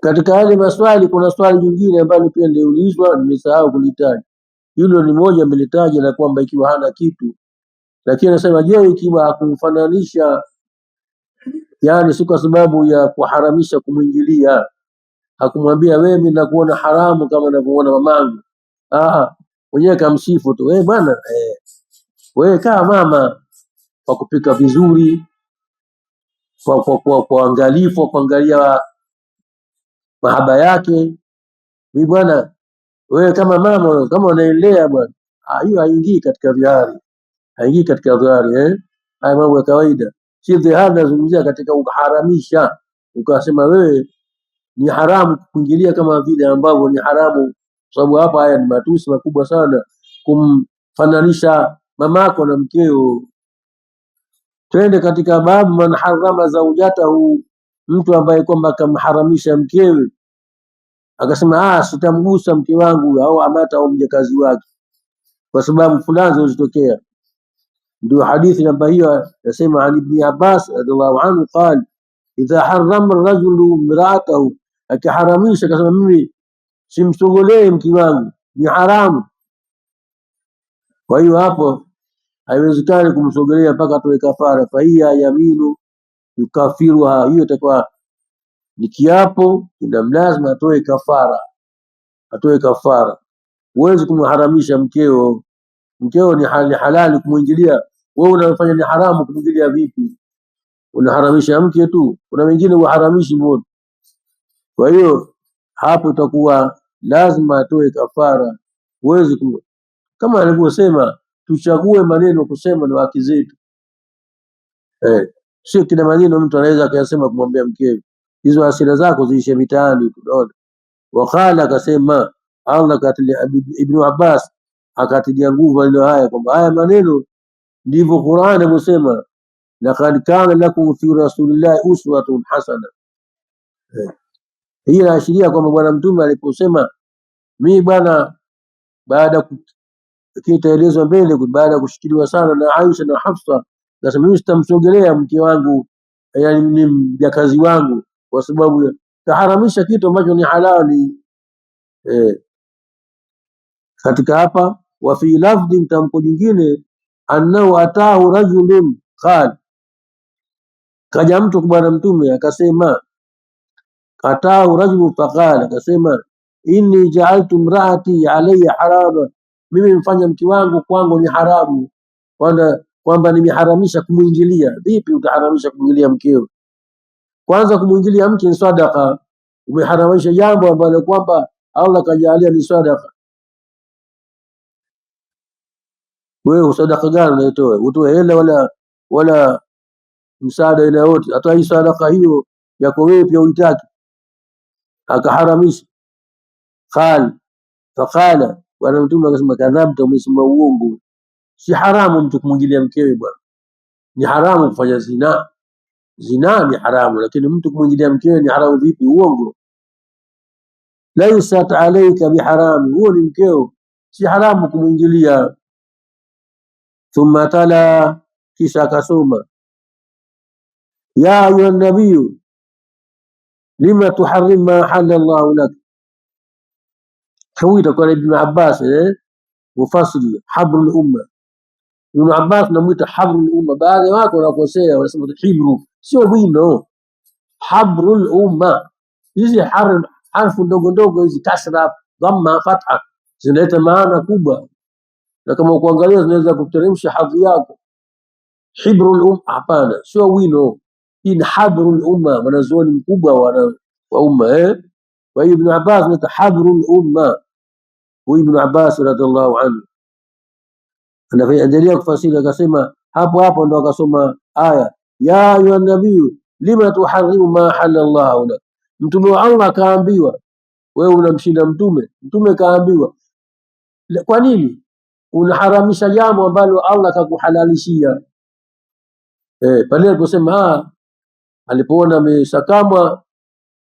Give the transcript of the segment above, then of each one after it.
Katika yale maswali kuna swali jingine ambalo pia niliulizwa, nimesahau kulitaja. Hilo ni moja amelitaja, na kwamba ikiwa hana kitu, lakini anasema je, ikiwa hakumfananisha, yani si kwa sababu ya kuharamisha kumwingilia, hakumwambia wewe, mimi nakuona haramu kama ninavyoona mamangu. Ah, mwenyewe kamsifu tu, wewe bwana wewe kaa mama kwa kupika vizuri, kwa uangalifu, kwa kuangalia mahaba yake. Mimi bwana, wewe kama mama, kama unaelea bwana, hiyo haingii katika dhihari, haingii katika dhihari eh. Haya mambo ya kawaida, si dhihari. Nazungumzia katika uharamisha, ukasema wewe ni haramu kuingilia kama vile ambavyo ni haramu, kwa sababu hapa haya ni matusi makubwa sana, kumfananisha mamako na mkeo. Twende katika babu man harama zaujatahu, mtu ambaye kwamba akamharamisha mkewe, akasema sitamgusa mke wangu au amata au mjakazi wake kwa sababu fulani zilizotokea. Ndio hadithi namba hiyo yasema, an Ibn Abbas radhiallahu anhu qala idha harrama rajulu imraatahu, akiharamisha akasema mimi simsogolee mke wangu ni haramu. Kwa hiyo hapo haiwezekani kumsogelea mpaka atoe kafara. Fahiya yaminu yukafiruha, hiyo itakuwa ni kiapo, inamlazima atoe kafara, atoe kafara. Huwezi kumharamisha mkeo, mkeo ni halali kumwingilia wewe, unafanya ni haramu kumwingilia vipi? Unaharamisha mke tu, kuna wengine uharamishi mbona. Kwa hiyo hapo itakuwa lazima atoe kafara. Huwezi kama alivyosema, tuchague maneno kusema na wake zetu sio kila maneno mtu anaweza akayasema kumwambia mkewe. Hizo hasira zako ziishe mitaani. Unaona, wakala akasema Allah katilia Ibn Abbas akatilia nguvu maneno haya kwamba haya maneno ndivyo Qur'an inavyosema, laqad kana lakum fi rasulillahi uswatun hasana. Hii inaashiria kwamba Bwana Mtume aliposema mi bwana, baada itaelezwa mbele, baada ya kushikiliwa sana na Aisha na Hafsa, nasema mimi sitamsogelea mke wangu, yani ni mjakazi wangu, kwa sababu kaharamisha kitu ambacho ni halali. Katika hapa wa fi lafdhin, tamko jingine, annahu atahu rajulun qal, kaja mtu kwa Bwana Mtume akasema, atahu rajulun faqala, akasema inni ja'altu imraati alayya harama, mimi mfanya mke wangu kwangu ni haramu, kwamba nimeharamisha kumwingilia. Vipi utaharamisha kumwingilia mkeo? Kwanza kumwingilia mke ni sadaka, umeharamisha jambo ambalo kwamba Allah kajalia ni sadaka. Wewe sadaka gani unaitoa? Utoe hela wala msaada aina yote? Hata hii sadaka hiyo yako wewe pia uitaki, akaharamisha. Qal faqala, Bwana Mtume akasema, kadhabta, umesema uongo. Si haramu mtu kumwingilia mkewe bwana, ni haramu kufanya zina. Zina ni haramu, lakini mtu kumwingilia mkewe ni haramu vipi? Uongo. Laisat alaika biharami, huo ni mkeo, si haramu kumwingilia. Thumma tala, kisha akasoma ya ayuha nabiyu lima tuharrim ma ahalla Allahu lak. Huyu itakuwa ni Ibn Abbas mufassiri habrul umma. Ibn Abbas namuita habrul umma. Baadhi ya watu wanakosea, wanasema hibru, sio wino, habrul umma. Hizi harfu ndogo ndogo hizi, kasra, dhamma, fatha, zinaleta maana kubwa, na kama ukuangalia zinaweza kuteremsha hadhi yako. Hibrul umma, hapana, sio wino. Hii ni habrul umma, mwanazuoni mkubwa wa umma Kwa hiyo Ibn Abbas anaita habrul umma. Huyu Ibn Abbas radhiallahu anhu anaendelea kufasiri akasema, hapo hapo ndo akasoma aya ya ayuha nabiyu lima tuharimu ma ahalla Allahu lak. Mtume wa Allah akaambiwa, wewe unamshinda mtume. Mtume kaambiwa, kwa nini unaharamisha jambo ambalo Allah kakuhalalishia? Pale aliposema alipoona amesakamwa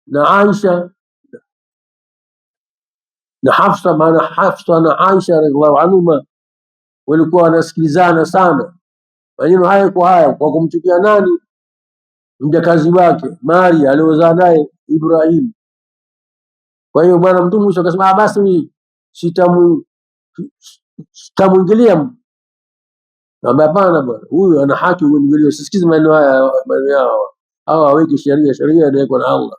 na Aisha na Hafsa, maana Hafsa na Aisha radhiallahu anhuma walikuwa wanasikilizana sana maneno haya kwa haya, kwa kumchukia nani? Mjakazi wake Maria aliozaa naye Ibrahim. Kwa hiyo bwana Mtume mwisho akasema, ah, basi mimi sitamwingilia. Naambia hapana bwana, huyu ana haki kumwingilia. Usisikize maneno haya, maneno yao hawa, haweki sheria, sheria inawekwa na Allah.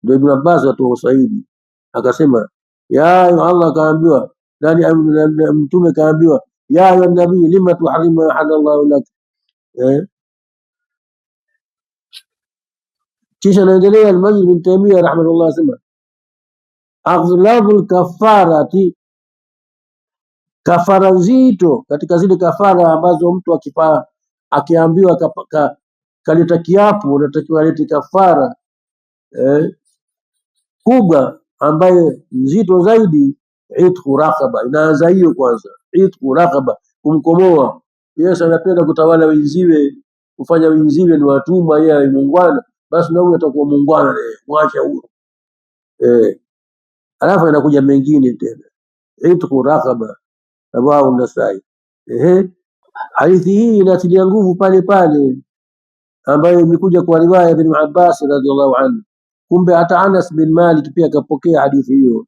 Ndio Ibn Abbas atoa ushahidi akasema, ya Allah kaambiwa nani, mtume kaambiwa, ya ayuha nabii lima tuharimu ma ahalla Allahu lak eh? Kisha naendelea Al-Majid bin Taymiyyah rahimahullah asema aghlabul kafarati, kafara nzito katika zile kafara ambazo mtu akipa akiambiwa kaleta kiapo unatakiwa alete kafara kubwa ambaye nzito zaidi, itqu raqaba. Inaanza hiyo kwanza, itqu raqaba, kumkomoa. Yesu anapenda kutawala wenziwe, kufanya wenziwe ni watumwa, yeye ni muungwana, basi na huyu atakuwa muungwana naye, mwache huyo eh. Alafu inakuja mengine tena, itqu raqaba, rawahu Nasai. Ehe, hadithi hii inatilia nguvu pale pale ambayo imekuja kwa riwaya Ibn Abbas radhiallahu anhu. Kumbe hata Anas bin Malik pia akapokea hadithi hiyo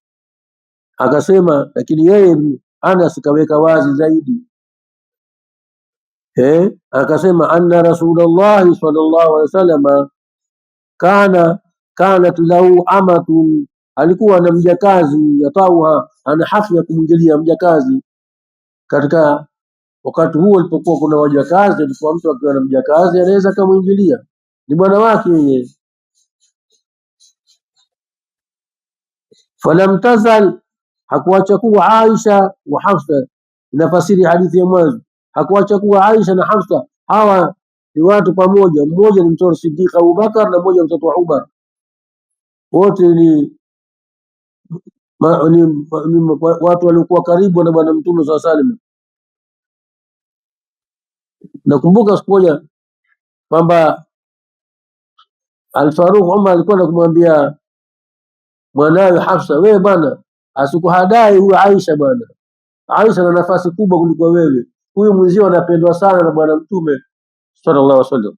akasema, lakini yeye Anas kaweka wazi zaidi akasema anna Rasulullahi sallallahu alaihi wasallam kana kanat lahu amatun, alikuwa na mjakazi yatauha, ana haki ya kumwingilia mjakazi. Katika wakati huo alipokuwa kuna wajakazi, alikuwa mtu akiwa na mjakazi anaweza akamwingilia, ni bwana wake yeye. Falam tazal, hakuacha kuwa Aisha wa Hafsa, inafasiri hadithi ya mwanzo, hakuacha kuwa Aisha na Hafsa, hawa ni watu pamoja, mmoja ni mtoto Siddiq Abubakar na mmoja mtoto wa Umar, wote ni watu waliokuwa karibu na bwana Mtume swalla salam. Nakumbuka siku moja kwamba Al-Faruq Umar alikuwa anakumwambia mwanawe Hafsa, wewe bwana, asikuhadai huyu Aisha bwana, Aisha ana nafasi kubwa kuliko wewe, huyu mwenzio anapendwa sana na bwana Mtume sallallahu alaihi wasallam.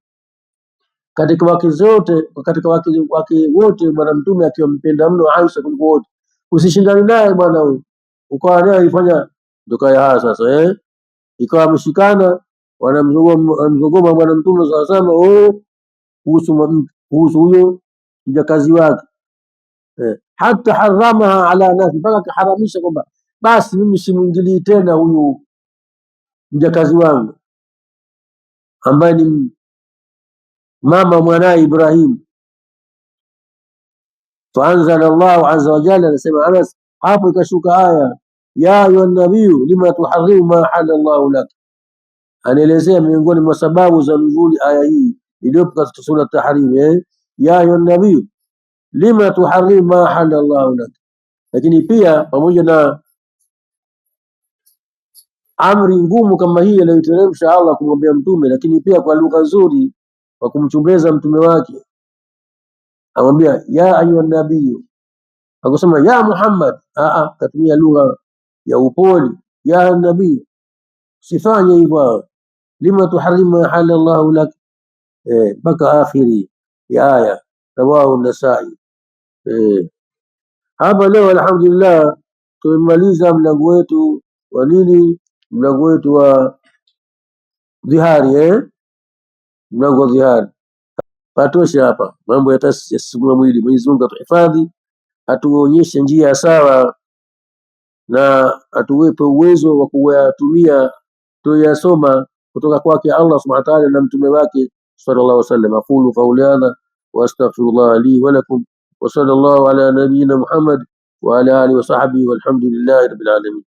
Katika wake zote, katika wake wote bwana Mtume akiwampenda mno Aisha kuliko wote, usishindane naye bwana huyu, ukawa naye ifanya ndio kaya haya sasa ikawa ameshikana wanamzogoma bwana Mtume sallallahu alaihi wasallam, oh, kuhusu huyo mjakazi wake hata haramaha ala nafsi, mpaka akaharamisha kwamba basi mimi simwingilii tena huyu mjakazi wangu ambaye ni mama mwanaye Ibrahim. Faanzala Allahu azza wa jalla, anasema Anas, hapo ikashuka aya ya ayuha nabiyu lima tuharimu ma ahalla Allahu lak. Anaelezea miongoni mwa sababu za nuzuli aya hii iliyopo katika sura Tahrim, ya ayuha nabiyu lima tuharimu ma ahalla Allahu lak. Lakini pia pamoja na amri ngumu kama hii aliyoteremsha Allah kumwambia mtume, lakini pia kwa lugha nzuri kwa kumchumbeza mtume wake amwambia ya ayuha nabiyu, akusema ya Muhammad, katumia lugha ya upole, ya nabii, sifanye hivyo, lima tuharimu ma ahalla Allahu lak, mpaka akhiri ya aya, rawahu Nasai. Hapa leo alhamdulillah tumemaliza mlango wetu wa nini? Mlango wetu wa dhihari, mlango wa dhihari. Patosha hapa, mambo yatasisimua mwili. Mwenyezi Mungu atuhifadhi, atuonyeshe njia sawa na atuwepe uwezo wa kuyatumia tuyasoma kutoka kwake Allah subhanahu wa ta'ala na mtume wake sallallahu alaihi wasallam. Aqulu qawli hadha wa astaghfirullah li wa lakum wa sallallahu ala nabiyyina Muhammad wa ala alihi wa sahbihi walhamdulillahi rabbil alamin.